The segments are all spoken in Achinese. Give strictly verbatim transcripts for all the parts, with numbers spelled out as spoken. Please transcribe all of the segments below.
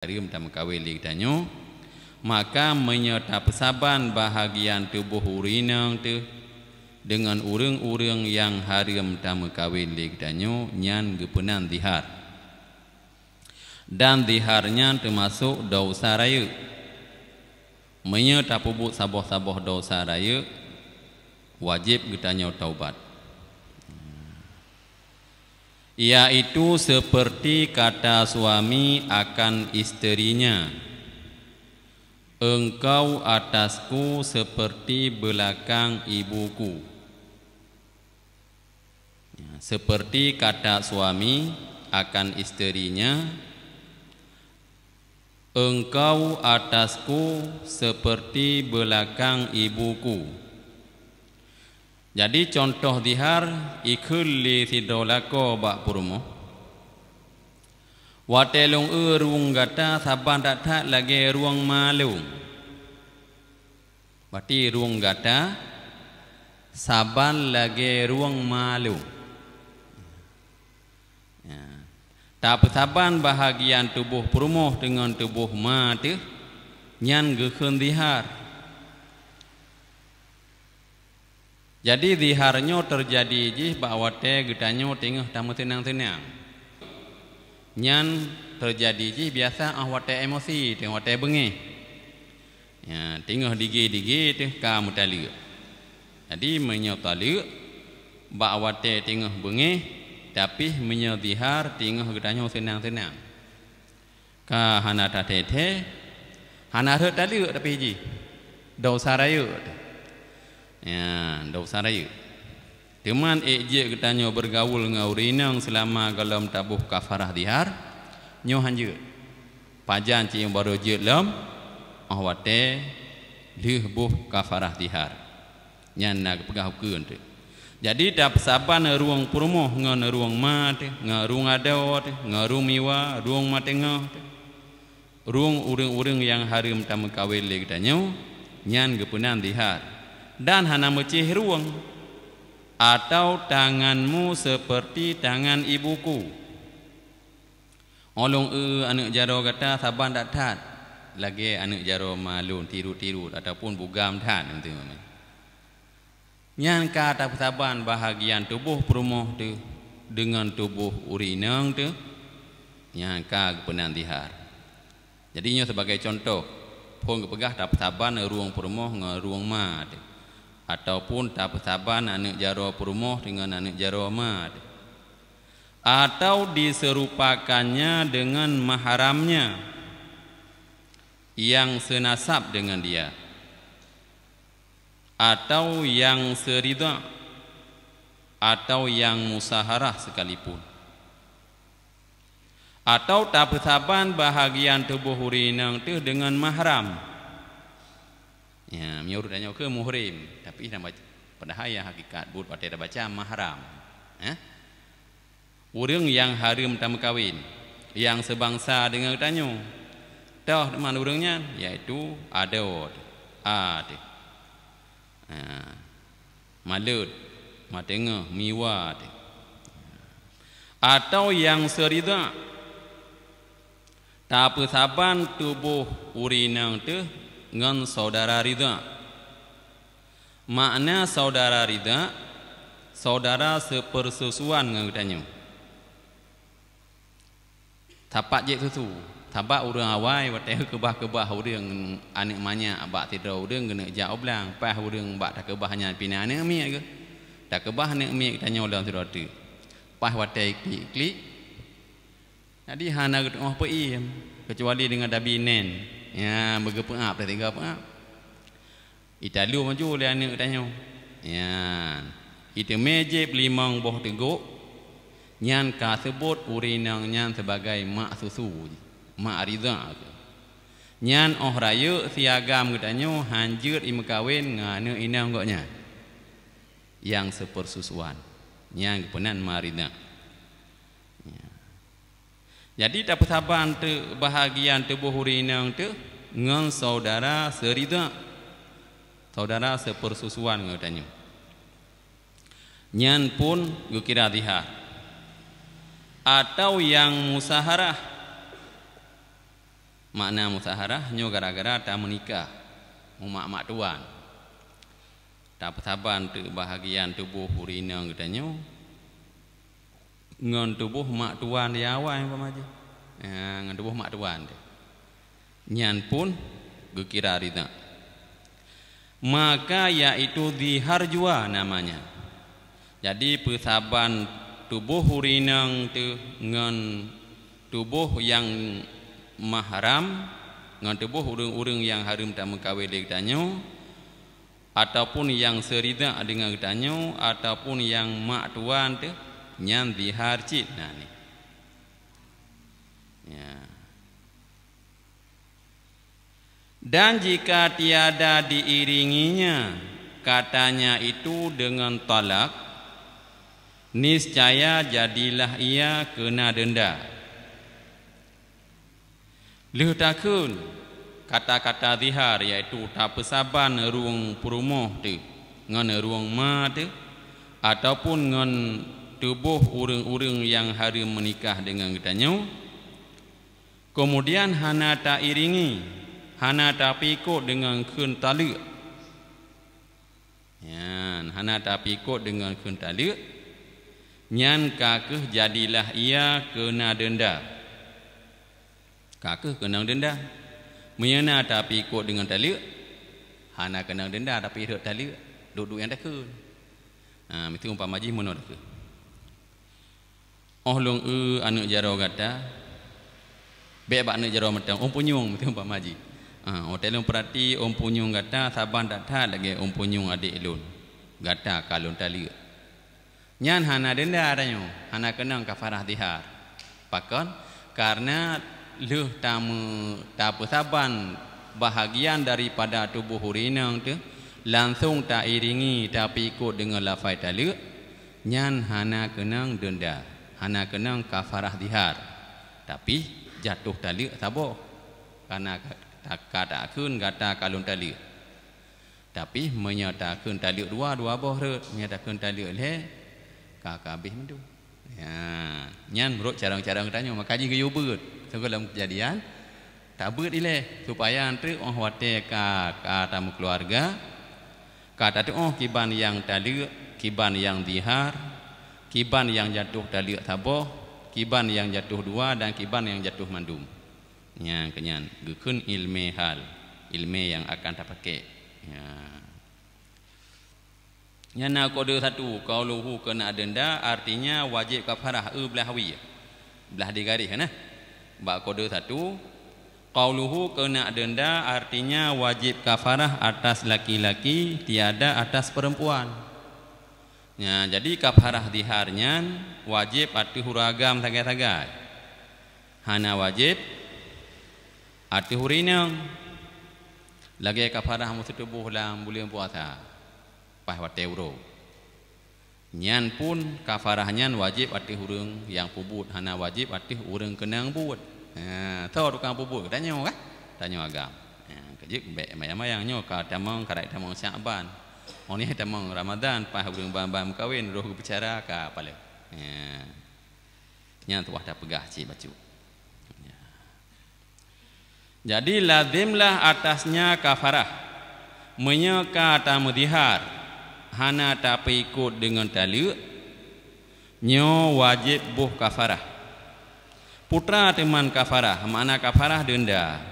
hareuem tameukawen lé geutanyoe, maka meunyoe tapeusaban bahagian tuboh ureuëng inong teuh deungon ureuëng-ureuëng nyang hareuem tameukawen lé geutanyoe, nyan geupeunan zihar. Dan zihar nyan teumasok desya rayeuk. Meunyoe tapeubuet saboh-saboh desya rayeuk, wajéb geutanyoe taubat. Yaitu seperti kata suami akan isterinya, "Engkau atasku seperti belakang ibuku." Ya, seperti kata suami akan isterinya, "Engkau atasku seperti belakang ibuku." Jadi, contoh zihar ikheun lé sidroe lakoe bak peurumoh, "Watée lôn eu rueng gata saban that-that lagée rueng ma lôn." Berarti rueng gata saban lagée rueng ma lôn. Ya. Tapeusaban bahagian tuboh peurumoh deungon tuboh ma teuh, nyan geukheun zihar. Jadi, zihar nyoe teujadi jih bak watée geutanyoe teungoh tameuseunang-seunang. Nyan teujadi jih biasa óh watée emosi, teungoh watée beungéh. Ya, teungoh dige-dige teuh ka meutaleuek. Jadi, meunyoe taleuek bak watée teungoh beungéh, tapi meunyoe zihar teungoh geutanyoe seunang-seunang, ka hana tathée-thée, hana rhot taleuek tapi jih. Desya rayeuk teuh. Ya, desya rayeuk. Teuma ék jeuet geutanyoe beugaul ngon ureuëng inong seulama gohlom taboh kafarah zihar, nyoe hanjeuet. Pajan cit barô jeuet lom, óh watée lheueh boh kafarah zihar. Nyan na geupeugah ukeue teuh. Jadi, tapeusaban rueng peurumoh ngon rueng ma teuh, ngon rueng adoe teuh, ngon rueng miwa, rueng ma teungoh teuh, rueng ureuëng-ureuëng nyang hareuem tameukawen lé geutanyoe, nyan geupeunan zihar. Dan hana meucéh rueng, "Atau tanganmu seperti tangan ibuku." Óh lôn eu aneuëk jaroe gata saban that-that lagée aneuëk jaroe ma lôn, tirot-tirot ataupun bugam that, nyan ka tapeusaban bahagian tuboh peurumoh teuh deungon tuboh ureuëng inong teuh, nyan ka geupeunan zihar. Jadi, nyoe sibagai cuntoh, phon geupeugah tapeusaban rueng peurumoh ngon rueng ma teuh, ataupun tapeusaban aneuëk jaroe peurumoh deungon aneuëk jaroe ma teuh, atau diserupakannya dengan mahramnya yang senasab dengan dia, atau yang seridha, atau yang musaharah sekalipun. Atau tapeusaban bahagian tuboh ureuëng inong teuh deungon mahram. Ya, meunyoe ureuëng tanyoe keu muhrim, tapi padahai nyang hakikat buet watée tabaca mahram. Ya. Ureuëng nyang hareuem tameukawen, nyang seubangsa deungon geutanyoe. Toh teuma ureuëng nyan, yaitu adoe, a teuh. Ha, maleuet, ma teungoh, miwa teuh. Atau nyang seridha, tapeusaban tuboh ureuëng inong teuh ngon syedara ridha. Makna syedara ridha, syedara seupeursusuan ngon geutanyoe. Sapat jeuet susu, sabab ureuëng awai watée keubah-keubah ureuëng aneuëk manyak bak sidroe ureuëng geuneuk jak u blang, paih ureuëng bak takeubah nyan pih na aneuëk miet geuh. Takeubah aneuëk miet geutanyoe lom sidroe teuk. Paih watée klik-klik, jadi hana geutuoh peuiem, keucuali deungon tabi nen, ya, beugeupeuab teuh tiga peuab. Italeuem laju lé aneuëk geutanyoe. Nyan, iteumé jieb limong boh teugok, nyan ka seubot ureuëng inong nyan sibagai mak susu, mak ridha. Nyan óh rayeuk si agam geutanyoe hanjeuet imeukawen ngon aneuëk inong gobnyan nyang seupeursusuan, nyan geupeunan mak ridha. Nyan. Jadi, tapeusaban teuh bahagian tuboh ureuëng inong teuh ngon syedara seuridha, syedara seupeursusuan ngon geutanyoe. Nyan pun geukira zihar. Atau nyang musaharah, Makna musaharah nyoe gara-gara tameunikah, mumak-mak tuan. Tapeusaban teuk bahagian tuboh ureuëng inong geutanyoe ngon tuboh mak tuan di awai, umpama jih. Ha, ngon tuboh mak tuan teuh. Nyan pun geukira ridha. Maka yaitu zihar jua namanya. Jadi peusaban tuboh ureuëng inong teuh ngon tuboh nyang mahram, ngon tuboh ureuëng-ureuëng nyang hareuem tameukawen lé geutanyoe, ataupun nyang seuridha deungon geutanyoe, ataupun nyang mak tuan teuh, nyan zihar cit na nyoe. Ya. Dan jika tiada diiringinya katanya itu dengan talak, niscaya jadilah ia kena denda. Lheueh takheun kata-kata zihar, yaitu tapeusaban rueng peurumoh teuh ngon rueng ma teuh, ataupun ngon tuboh ureuëng-ureuëng nyang hareuem meunikah deungon geutanyoe, keumudian hana tairingi, hana tapiikot deungon kheun taleuek. Nyan, hana tapiikot deungon kheun taleuek, nyan ka kheueh jadilah ia kena denda. Ka kheueh keunong denda. Meunyoe na tapiikot deungon taleuek, hana keunong denda, tapi rhot taleuek, duek-duek nyang takheun. Ha, miseue umpama jih meunoe takheun. Oh lôn eu aneuëk jaroe gata, bék bak aneuëk jaroe mantong, ôn punyueng, miseue umpama jih. Ha, watée lôn peurati ôn punyueng gata saban that-that lagée ôn punyueng adék lôn. Gata ka lôn taleuek. Nyan hana denda tanyoe, hana keunong kafarah zihar. Pakon? Kareuna lheueh tameu-, tapeusaban bahagian daripada tuboh ureuëng inong teuh, langsong tairingi tapiikot deungon lafai taleuek, nyan hana keunong denda, hana keunong kafarah zihar, tapi jatuh taleuek saboh, kareuna ka, ka takheun gata ka lôn taleuek. Tapi meunyoe takheun taleuek dua, dua boh rhot, meunyoe takheun taleuek lhée, ka, ka habéh mandum. Ya, nyan meunurot carông-carông tanyoe, maka jih geuyue beuet. Sigohlom keujadian, tabeuet ilée, supaya treuk óh watée ka, ka tameukeuluwarga, ka tatuoh kiban nyang taleuek, kiban nyang zihar, kiban nyang jatuh taleuek saboh, kiban nyang jatuh dua, dan kiban nyang jatuh mandum. Nyang keunyan geukheun ilmé hal, ilmé nyang akan tapaké. Ya. Nyan na kode satu, qauluhu kena denda, artinya wajéb kafarah, eu blah wie. Blah di garéh na. Bak kode satu, qauluhu kena denda, artinya wajéb kafarah atas laki-laki, tiada atas perempuan. Nya, jadi kafarah zihar nyan wajéb ateueh ureuëng agam sagai-sagai. Hana wajéb ateueh ureuëng inong. Lagée kafarah meuseuteuboh lam buleuen puasa, paih watée uroe. Nyan pun kafarah nyan wajéb ateueh ureuëng nyang peubuet, hana wajéb ateueh ureuëng keunong buet. Ha, soe tukang peubuet? Tanyoe kah? Tanyoe agam. Ha, keujeuet bék mayang-mayang nyoe ka tamong, ka rot tamong Syakban. Oh nyoe tamong Ramadhan, paih ureuëng ban-ban meukawen, roh geupeucara ka paléh. Ha. Nyan tuah tapeugah cit bacut. Ya. Jadi lazimlah atasnya kafarah. Meunyoe ka tameuzihar, hana tapeuikot deungon taleuek, nyoe wajéb boh kafarah. Peue teuma kafarah, makna kafarah denda,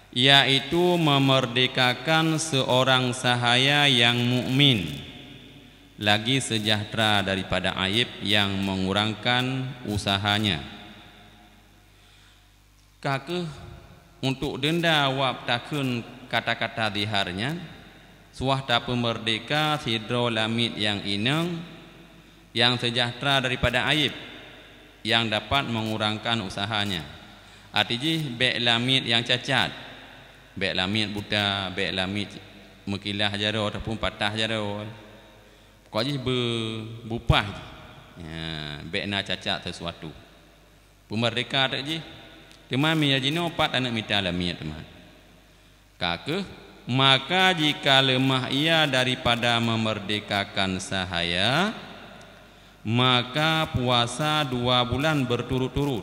yaitu memerdekakan seorang sahaya yang mukmin, lagi sejahtera daripada aib yang mengurangkan usahanya. Ka kheueh untuk denda wab takheun kata-kata zihar nyan, suah tapeumeurdeka sidroe lamiet nyang inong nyang seujahteura daripada aéb nyang dapat meungurangkan usahanya. Até jih bék lamiet nyang cacat, bék lamiet buta, bék lamiet meukilah jaroe ataupun patah jaroe. Pokok jih beu-, beupah jih. Nya, bék na cacat sesuatu. Peumeurdeka teuk jih. Teuma meunyo jinoe pat aneuk mita lamiet teuma. Ka kheueh, maka jika leumah ia daripada meumerdekakan sahaya, maka puasa dua bulan berturut-turut.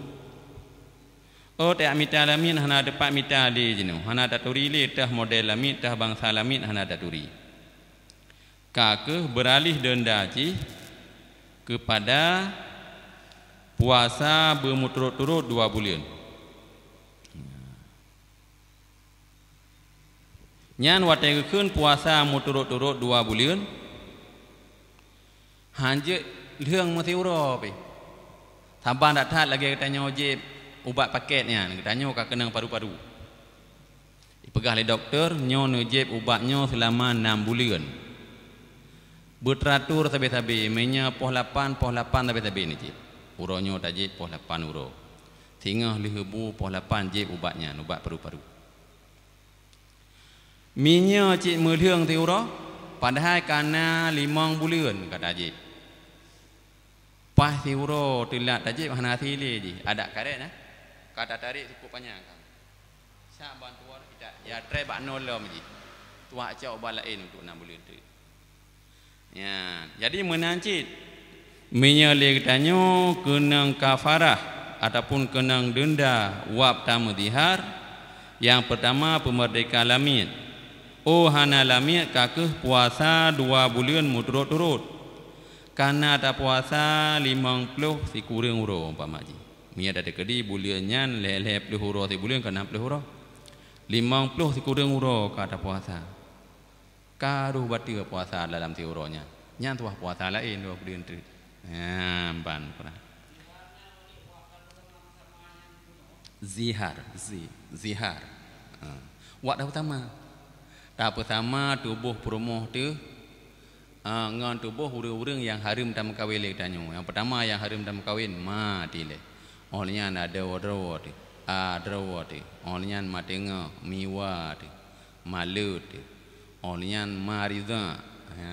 Oh, tajak mita lamiet hana teupat mita lé jinoe, hana taturi lé teuh model lamiet, teuh bansa lamiet hana taturi. Ka kheueh beuralih deunda jih keupada puasa beumeuturot-turot dua buleuen. Nyan watée geukheun puasa meuturot-turot dua buleuen, hanjeuet lheueng meusiuroe pih. Saban that-that lagée geutanyoe jieb ubat pakét nyan, geutanyoe ka keunong paru-paru. Ipeugah lé dokto, nyoe neujieb ubat nyoe seulama nam buleuen. Beuteratur sabe-sabe, meunyoe poh lapan, poh lapan sabe-sabe neujieb. Uroe nyoe tajieb poh lapan uroe. Singoh lheueh bu poh lapan jieb ubat nyan, ubat paru-paru. Meunyoe cit meulheueng siuroe, padahai ka na limong buleuen ka tajieb. Paih siuroe teulat tajieb hana hase lé jih, adak karet na. Ka tatarek siput panyang ka. Sak bantuan kita, ya treb bak nol lom jih. Tuha cok ubat laén untuk nam buleuen teuk. Nyan, jadi meunan cit, meunyoe lé geutanyoe keunong kafarah ataupun keunong deunda wab tameuzihar, nyang peurtama peumeurdeka lamiet. Oh hana lamiet ka kheueh puasa dua buleuen meuturot-turot. Kana tapuasa limong ploh sikureueng uroe umpama jih. Meunyoe tateukeudi buleuen nyan lhée-lhée ploh uroe sibuleuen ka nam ploh uroe. Limong ploh sikureueng uroe ka tapuasa. Ka rhoh bateue puasa dalam siuroe nyan. Nyan tuha puasa laén dua buleuen teuk. Nyan ban pula. Zihar, zi-, zihar. Ha. Wak tapeusama. Tapeusama tuboh peurumoh teuh, ha, ngon tuboh ureuëng-ureuëng nyang hareuem tameukawen lé geutanyoe. Nyang peurtama nyang hareuem tameukawen, ma dilée. Óh lheueh nyan adroe-droe teuh, adroe teuh. Óh lheueh nyan ma teungoh, miwa teuh. Maleuet, óh lheueh nyan ma ridha. Ha,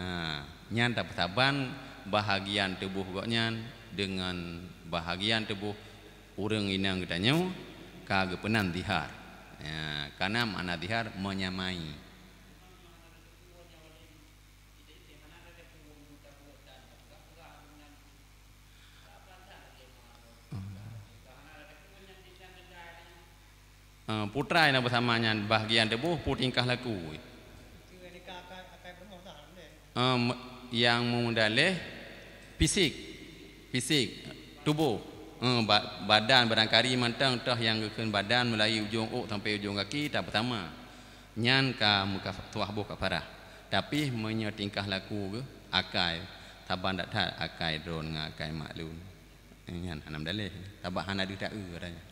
nyan tapeusaban bahagian tuboh gobnyan deungon bahagian tuboh ureuëng inong geutanyoe ka geupeunan zihar. Ha, kana makna zihar menyamai. Eh, putra nyang beusama nyan bahagian tuboh peue tingkah laku. Eh, me-, nyang meudaleh fisik, fisik, tuboh. Eh, ba-, badan barangkali mantong toh nyang geukheun badan mulai ujong ôk sampai ujong gaki tapeusama. Nyan ka meuka-, tuah boh kafarah. Tapi meunyoe tingkah laku geuh, akai, saban that-that akai droe ngon akai mak lôn. Nyan hana meudaleh. Sabab hana deuh taeu katanya.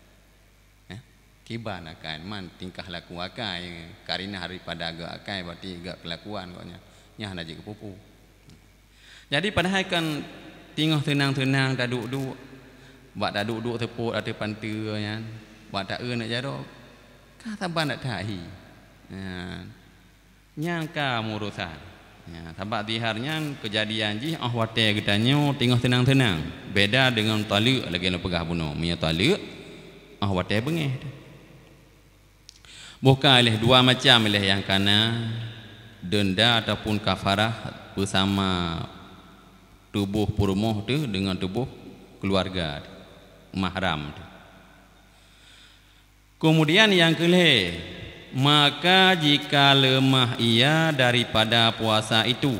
Eh? Kiban akai, man tingkah laku akai, karinah daripada geuh akai, berarti geuh kelakuan gobnyan. Nyan hana jeuet keupeue-peue. Jadi padahai kan teungoh teunang-teunang taduek-duek, bak taduek-duek seupôt ateueh panteue nyan, bak taeu neuk jaroe, ka saban that-that hi. Nyan. Nyan ka meuurosan. Ya, sabab zihar nyan keujadian jih óh watée geutanyoe teungoh teunang-teunang. Beda deungon taleuek lagée lôn peugah bunoe. Meunyoe taleuek, óh watée beungéh. Boh ka ilée dua macam ilée nyang kana, deunda ataupun kafarah beusama tuboh peurumoh teuh deungon tuboh keuluwarga teuh, mahram teuh. Keumudian nyang keu lhée, maka jika leumah ia daripada puasa itu,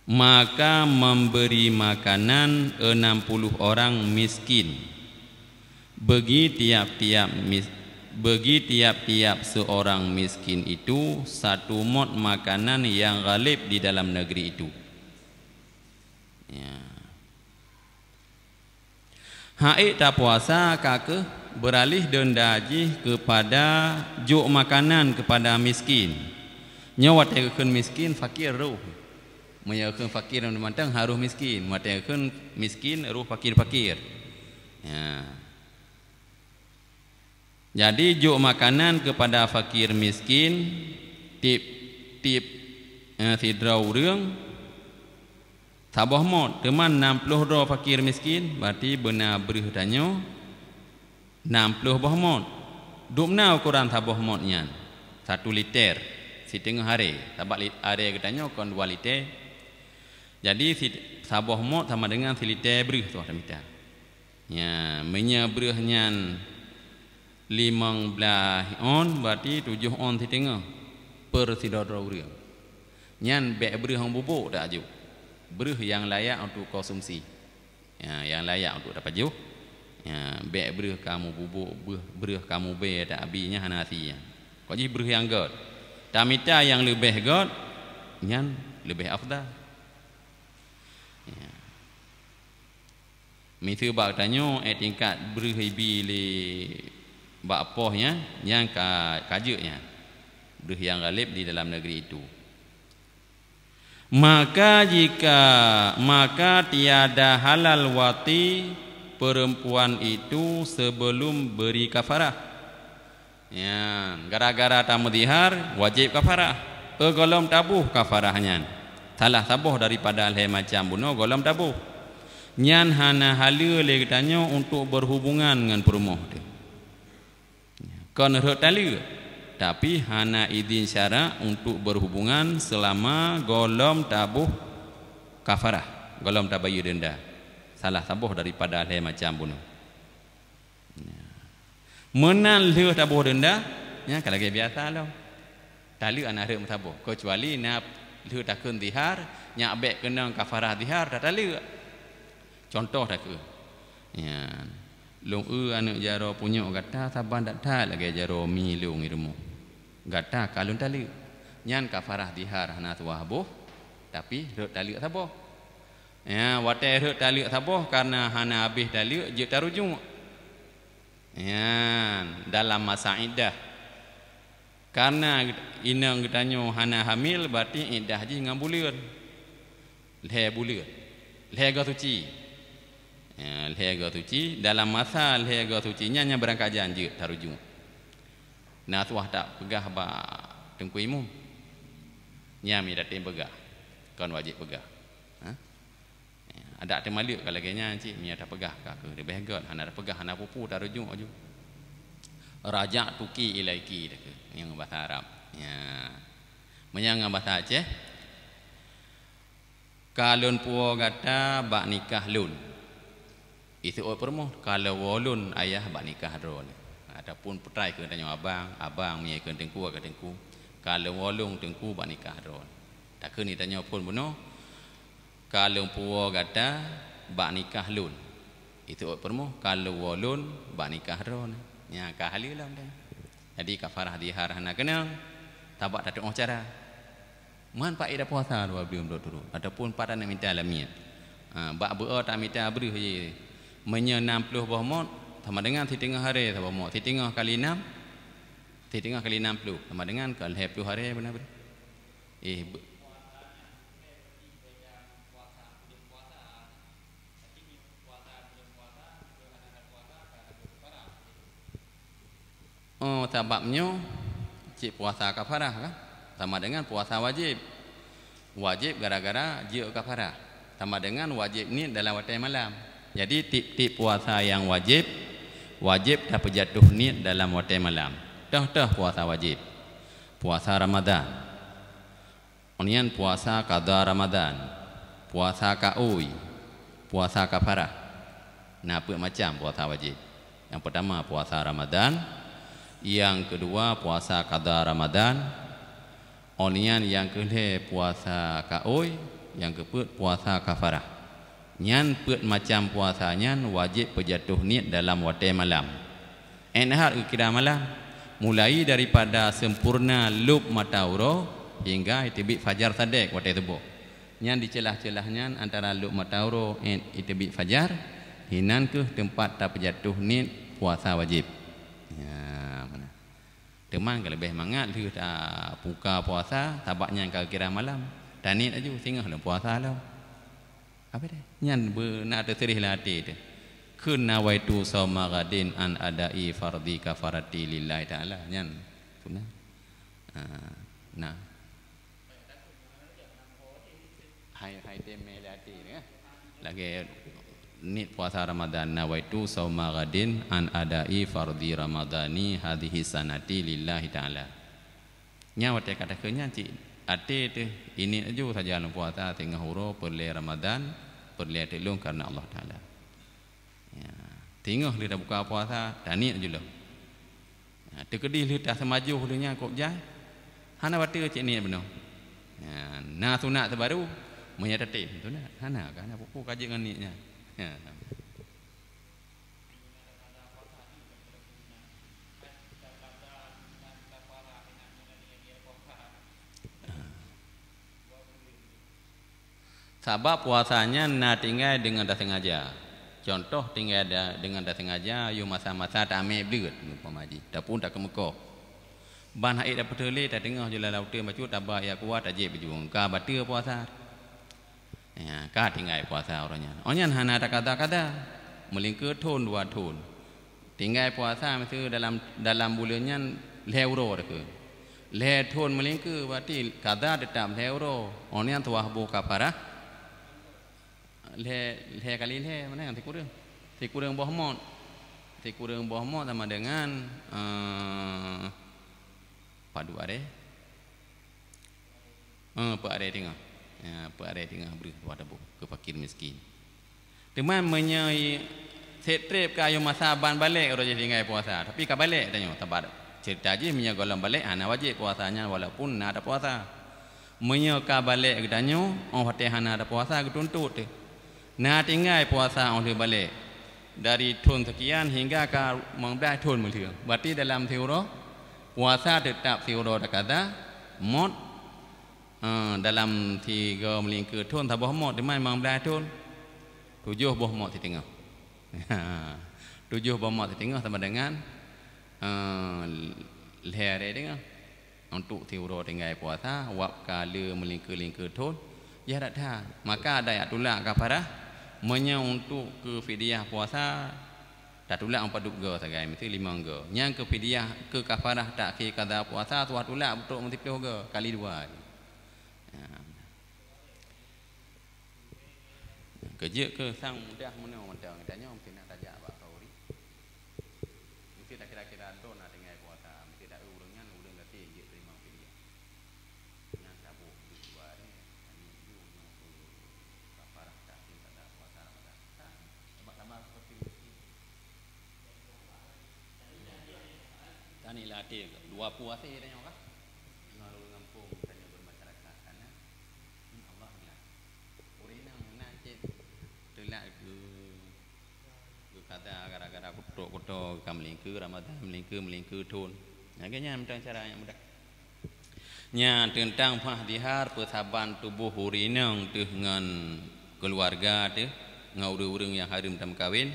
maka memberi makanan enam puluh orang miskin. Bagi tiap-tiap mis-, bagi tiap-tiap seorang miskin itu satu mot makanan yang ghalib di dalam negeri itu. Ya. Hak ék tapuasa ka kheueh beuralih deunda jih keupada jok makanan keupada miskin. Nyoe watée geukheun miskin, fakir roh. Meunyoe geukheun fakir mantong harôh miskin, watée geukheun miskin roh fakir-fakir. Ya. Jadi jok makanan keupada fakir miskin, tieb-tieb, eh, sidroe ureuëng saboh mot, teuma nam ploh droe fakir miskin, berarti beuna breuh tanyoe nam ploh boh mot. Dubna ukoran saboh mot nyan, satu liter, siteungoh aré, sabab li-, aré geutanyoe kon dua liter. Jadi si-, saboh mot sama dengan siliter breuh tuah tamita. Ya, meunyoe breuh nyan limong blaih ôn, berarti tujoh ôn siteungoh per sidroe-droe ureuëng. Nyan bék breuh nyang bubôk tapajoh. Breuh nyang layak untuk konsumsi. Ya, nyang layak untuk tapajoh. Ya, bék breuh kamoe bubôk, breuh, breuh kamoe bée tabi, nyan hana asie nyan. Kok jih breuh nyang gét. Tamita nyang leubeh gét, nyan leubeh afdal. Ya. Miseue bak tanyoe, eh, tingkat breuh ibi lé bak poh nyan, nyan ka, ka jeuet nyan. Breuh nyang galeb di dalam negeri itu. Maka jika, maka tiada halal wati perempuan itu sebelum beri kafarah. Nyan, gara-gara tameuzihar, wajéb kafarah. Peue gohlom taboh kafarah nyan? Salah saboh daripada lhée macam bunoe gohlom taboh. Nyan hana haleue lé geutanyoe untuk berhubungan ngon peurumoh teuh. Kon rhot taleuek, tapi hana idhin syara untuk berhubungan selama gohlom taboh kafarah, gohlom tabayeue denda. Salah saboh daripada lhée macam bunoe. Meunan lheueh taboh denda, nyan ka lagée biasa lom. Taleuek hana rhot meusaboh, keucuali na lheueh takheun zihar, nyak bék keunong kafarah zihar, tataleuek. Cuntoh takheun, nyan, lôn eu aneuëk jaroe punyok gata saban that-that lagée jaroe mi lôn i rumoh. Gata ka lôn taleuek. Nyan kafarah zihar hana tuwah boh, tapi rhot taleuek saboh. Ya, watée rhot taleuek saboh, kareuna hana habéh taleuek, jeuet tarujuk. Nyan, dalam masa iddah. Kareuna inong geutanyoe hana hamil, berarti iddah jih ngon buleuen. Lhée buleuen. Lhée goe suci. Ya, lhée goe suci, dalam masa lhée goe suci nyan, nyan beurangkat jan jeuet tarujuk. Na tuwah tapeugah bak Teungku Imum. Nyan mi dateng peugah, kon wajéb peugah. Ha? Ya, adak teumaleuek ka lagée nyan cit, meunyoe tapeugah ka keuh leubeh gét, hana tapeugah, hana peue-peue, tarujuk aju. Raja'tuki ilaiki takheun, nyang bahasa Arab. Ya. Meunyoe ngon bahasa Aceh, ka lôn puwoe gata bak nikah lôn. Iseuôt peurumoh, ka lôn woe lôn ayah bak nikah droeneuh. Ataupun peutrai keu tanyoe abang, abang, meunyoe keu teungku, ka teungku. Ka lôn woe lôn teungku bak nikah droeneuh. Takheun tanyoe phon bunoe, ka lôn puwoe gata bak nikah lôn. Iseuôt peurumoh, ka lôn woe lôn bak nikah droeneuh. Nyan ka haleue lom deh. Jadi kafarah zihar hana keunong, sabab tatuoh cara. Man paet puasa dua buleuen berturut-turut, ataupun pat aneuk mita lamiet. Ha, bak beuo tamita breuh jih. Meunyoe nam ploh boh mot, sama dengan siteungoh haré saboh mot. Siteungoh kali nam, siteungoh kali nam ploh, sama dengan ka lhée ploh haré beuna breuh. Eh, be- Oh, sabab nyoe cit puasa kafarah kan? Sama dengan puasa wajéb. Wajéb gara-gara jeuet kafarah. Sama dengan wajéb niet dalam watée malam. Jadi, tieb-tieb puasa nyang wajéb, wajéb tapeujatuh niet dalam watée malam. Toh-toh puasa wajéb. Puasa Ramadhan. Nyan puasa qadha Ramadhan, puasa kaôi, puasa kafarah. Na peuet macam puasa wajéb. Nyang peutama puasa Ramadhan, nyang keudua puasa qadha Ramadhan, nyan nyang keulhée puasa kaôi, nyang keupeuet puasa kafarah. Nyan peuet macam puasa nyan wajéb peujatuh niet dalam watée malam. Ét nahar geukira malam, mulai daripada sempurna lôb mata uroe hingga iteubiet fajar sadék watée suboh. Nyan di ceulah-ceulah nyan antara lôb mata uroe ét iteubiet fajar, hinan kheueh teumpat tapeujatuh niet puasa wajéb. Ya, meunan. Teuma ka leubeh mangat lheueh tabuka puasa, sabab nyan ka geukira malam. Taniet laju, singoh lom puasa lom. Apa deh? Nyan beuna teuseurih lam até teuh. Kheun nawaitu shauma ghadin an adai fardhi kafarati lillahi ta'ala. Nyan sunat. Ha, nah. Hai, hai temé lam até teuh, eh. Lagée niet puasa Ramadan, nawaitu shauma ghadin an adai fardhi ramadhani hadhihi sanati lillahi ta'ala. Nyan watée ka takheun nyan cit até teuh, niet laju sajan lôn puasa singoh uroe peureulée Ramadan, peureulée teuk lôn kareuna Allah Taala. Ya. Singoh lheueh tabuka puasa, taniet jih lom. Ha, teukeudeh lheueh taseumajoh lheueh nyan kôb jai, hana bateue cit niet bunoe. Ha, na sunat teubaru, meunyo tatem sunat, hana ka, hana peue-peue ka jeuet ngon niet nyan. Ha. Sabab puasa nyan na tinggai deungon tasengaja. Cuntoh tinggai da-, deungon tasengaja, yoh masa-masa taamé bleuet, umpama jih, ataupun takeumeukoh. Ban haiek dapeuteulé, tateungoh jih lam laôt bacut, taba i aqua, tajieb baju, ka bateue puasa. Ya, ka tinggai puasa uroe nyan. Oh nyan hana takada-kada. Meulingkeue thon dua thon. Tinggai puasa miseue dalam, dalam buleuen nyan lhée uroe teuh. Lhée thon meulingkeue, berarti kada teutap lhée uroe. Oh nyan tuwah boh kafarah. Lhée, lhée kali lhée, mana nyang sikureueng? Sikureueng boh mot. Sikureueng boh mot sama dengan, eh, padub aré. Eh, peuet aré teungoh. Ya, peuet aré teungoh breueh dua tabôh keu fakir miskin. Teuma meunyoe i-, setiap treb ka ayoh masa ban balek uroe jih tinggai puasa, tapi ka balek tanyoe, sabab cerita jih meunyoe gohlom balek hana wajéb puasa nyan walaupun na tapuasa. Meunyoe ka balek geutanyoe, óh watée hana tapuasa geutuntot teuh. Na tinggai puasa óh lheueh balek. Dari thon sekian hingga ka limong blaih thon meulheueh. Berarti dalam siuroe puasa teutap siuroe takada, mot, eh, dalam sigo meulingkeue thon saboh mot, teuma limong blaih thon, tujoh boh mot siteungoh. Tujoh boh mot siteungoh sama dengan, eh, lhée aré teungoh. Untuk siuroe tinggai puasa, wab ka le meulingkeue-lingkeue thon, yah that-that. Maka ada jak tulak kafarah, meunyoe untuk keu fidyah puasa, tatulak meupadub goe sagai, miseue limong goe. Nyang keu fidyah, keu kafarah takhé kada puasa, tuwah tulak beutrok meusiplôh goe, kali dua. Ya. Keujeuet keu sang mudah meunoe mantong, tanyoe meusti na tajak bak khauri. Meusti takira-kira lôn na tinggai puasa, meusti taeu ureueng nyan ureueng gasien jeuet teurimong fidyah. Nyan saboh dua nyoe, kami yue nyoe keu kafarah takhé kada puasa Ramadan. Ka, sabab lama seperti miskin. Tani latih dua puasa tanyoe kah? Ngon ureueng gampông tanyoe bermasyarakat, karena, hmm, Allah bilang. Ureueng inong na cit teulat geu-, geukada gara-gara kutok-kutok ka meulingkeue Ramadan, meulingkeue, meulingkeue thon. Lagée nyan mantong cara nyang mudah. Nyan teuntang bah zihar peusaban tuboh ureueng inong teuh ngon keuluwarga teuh, ngon ureueng-ureueng nyang hareuem tameukawen.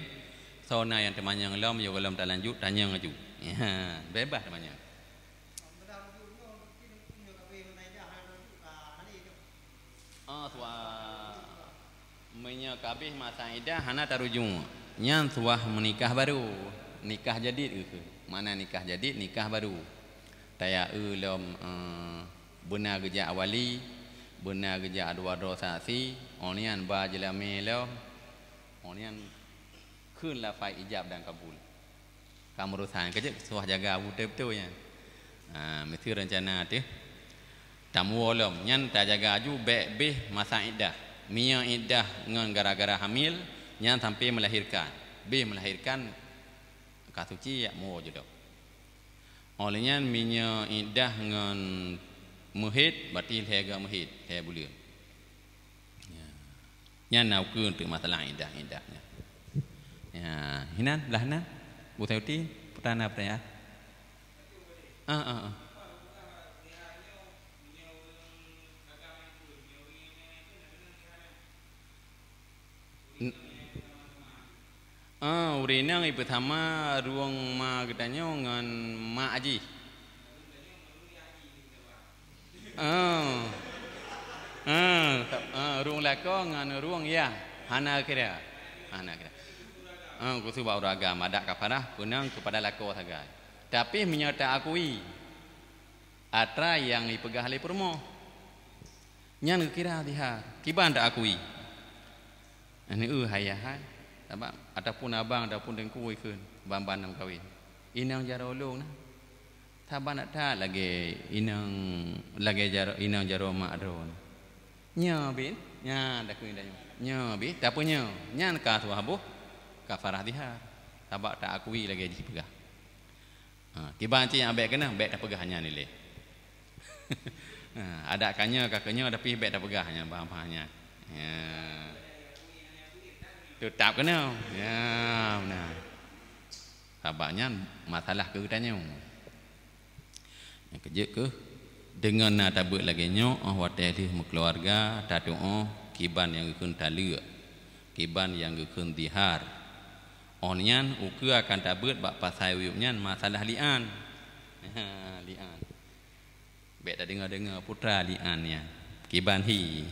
Soe na nyang teumanyong lom, yoh gohlom talanjut, tanyong laju. Ya, beubaih teumanyong. Oh, suah meunyoe ka abéh masa iddah hana tarujung. Nyan suah meunikah baru. Nikah jadid geukheun. Makna nikah jadid, nikah baru. Tayaeu lom, eh, beuna geujak wali, beuna geujak dua droe saksi, oh nyan ba jeulamé lom. Oh nyan kheun lafai ijab dan kabul. Ka meurusan, keujeuet suah jaga beutôi-beutôi nyan. Ha, meusti reuncana teuh. Tamuwoe lom, nyan tajaga aju bék béh masa iddah. Meunyoe iddah ngon gara-gara hamil, nyan sampai melahirkan. Béh melahirkan ka suci, jak muwoe judok. Óh lheueh nyan meunyoe iddah ngon meuhét, berarti lhée goe meuhét, lhée buleuen. Ya. Nyan na ukeue teuk masalah iddah-iddah nyan. Ya, hinan, blah nan. Bu Sayuti, peutanya, peutanya. Ah, ah, ah. N-, ah, ureueng inong ipeusama rueng ma geutanyoe ngon mak jih. Ah. Ah, ah, rueng lakoe ngon rueng yah hana kira. Hana kira. Ah, khusus bak ureueng agam, adak kafarah peunong keupada lakoe sagai. Tapi meunyoe taakui atra nyang ipeugah lé peurumoh, nyan geukira zihar. Kiban taakui. Aneuëk hai yah hai, sabab ataupun abang ataupun teungku ikheun ban-ban na meukawen. Inong jaroe lôn na. Saban that-that lagée inong, lagée jaroe, inong jaroe mak droe nyoe. Nyoe bit, nyan takheun tanyoe. Nyoe bit, tapi nyoe, nyan ka tuha boh kafarah zihar. Sabab ta akui lagée jih peugah. Ha, kiban cit nyang bék keunoe, bék tapeugah nyan ilée. Ha, adat ka nyoe ka keu nyoe, tapi bék tapeugah nyan, bah-bah nyan. Ya. Teutap keunoe. Ya, beuna. Sabab nyan masalah keu geutanyoe. Nyang keujeuet keuh, deungon na tabeuet lagée nyoe, óh watée lheueh meukeuluwarga, tatuoh kiban nyang geukheun taleuek, kiban nyang geukheun zihar. Óh nyan ukeue akan tabeuet bak pasai uyueb nyan masalah li'an. Ha, li'an. Bék tadeungoe-deungoe putra li'an nyan. Kiban hi.